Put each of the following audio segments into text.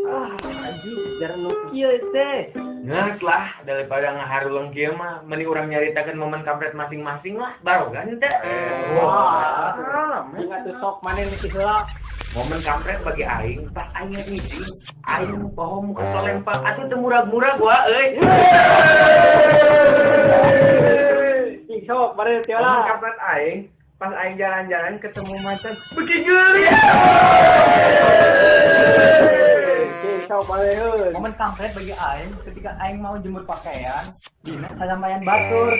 Ah, anjing jarang nu kieu teh. Nges lah, daripada ngaharuleng kieu mah mending urang nyaritakeun momen kampret masing-masing lah, barogan teh. Wah, rame atuh sok maneh miti heula. Momen kampret bagi aing pas aing ngisi, aing poho muka solempak atuh teu murag-murag wa euy. Ih, sok maneh teh Momen lah. kampret aing pas aing jalan-jalan ketemu macan beuki geulis. Ih, sok maneh euy. Momen kampret bagi aing ketika aing mau jemur pakaian, dina sasambayan batur.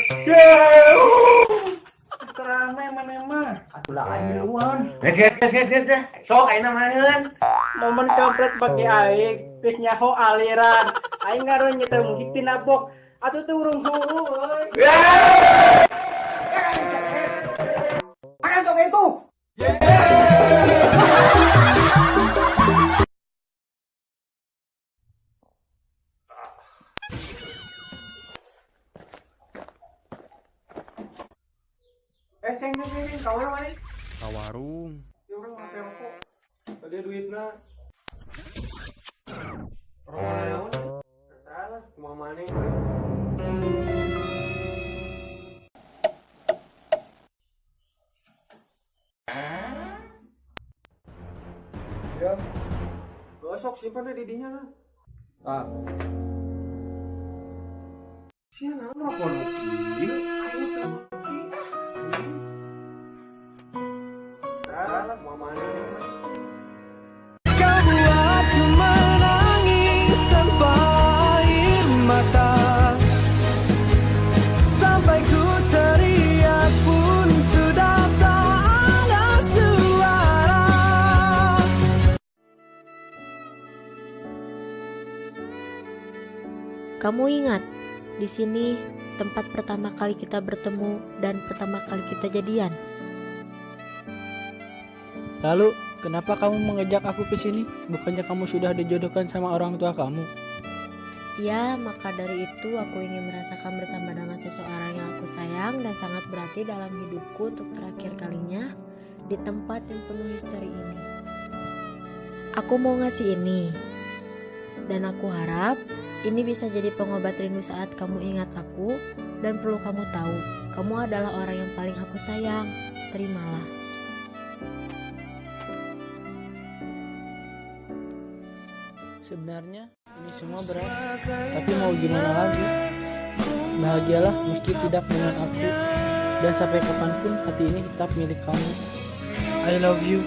Rame maneh mah. Atulah aing duluan. Geus geus geus geus geus. Sok ayeuna maneun. Momen kampret bagi aing geus nyaho aliran. Aing ngaron nyetel musik tina box. Atuh teu urung huru euy. Makan toko itu. Ceng, ceng, ceng, ceng, kawan mana? Ka warung. Ya urang make rokok. Tadi duitna. Rokok naon? Terserah lah, kumaha maneh we. Ya. Gosok simpan deh di dinya lah. Ah. Sia naon rokok nu kieu? Aing teu beuki. Ah, Kau buatku menangis tanpa air mata. Sampai ku teriak pun sudah tak ada suara. Kamu ingat, di sini tempat pertama kali kita bertemu dan pertama kali kita jadian. Lalu, kenapa kamu mengajak aku ke sini? Bukannya kamu sudah dijodohkan sama orang tua kamu? Ya, maka dari itu aku ingin merasakan bersama dengan seseorang yang aku sayang dan sangat berarti dalam hidupku untuk terakhir kalinya di tempat yang penuh histori ini. Aku mau ngasih ini. Dan aku harap ini bisa jadi pengobat rindu saat kamu ingat aku dan perlu kamu tahu, kamu adalah orang yang paling aku sayang. Terimalah. Sebenarnya ini semua berat, tapi mau gimana lagi? Bahagialah meski tidak dengan aku, dan sampai kapanpun hati ini tetap milik kamu. I love you.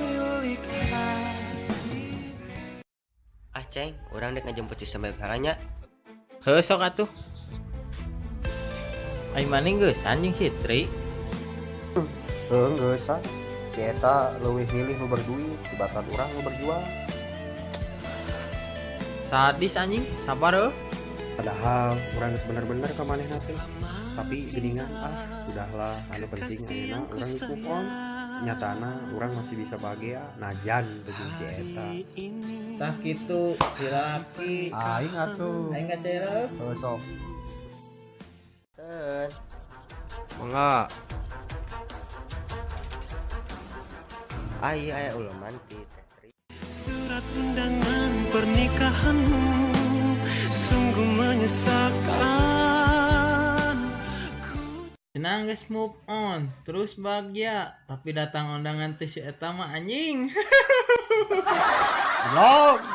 Ah ceng, urang dek ngajemput si sampe haranya. Heuh sok atuh. Ai maneh geus anjing si Tri. Heuh geus ah. Si eta leuwih milih nu berduit tibatan urang nu berjuang. Sadis anjing, sabar heuh. Padahal urang geus bener-bener ka manehna teh. Tapi geuningan ah sudahlah, anu penting ayeuna urang geus move on. Nyatana urang masih bisa bahagia najan teu jeung si eta. Tah kitu si laki. Aing atuh. Aing kacera. Heuh sok. Ten. Mangga. Ah ieu aya uleman ti Teh Tri. Surat undangan pernikahanmu sungguh menyesakkan. Cenah geus move on, terus bahagia, tapi datang undangan teh si eta mah anjing. Goblok.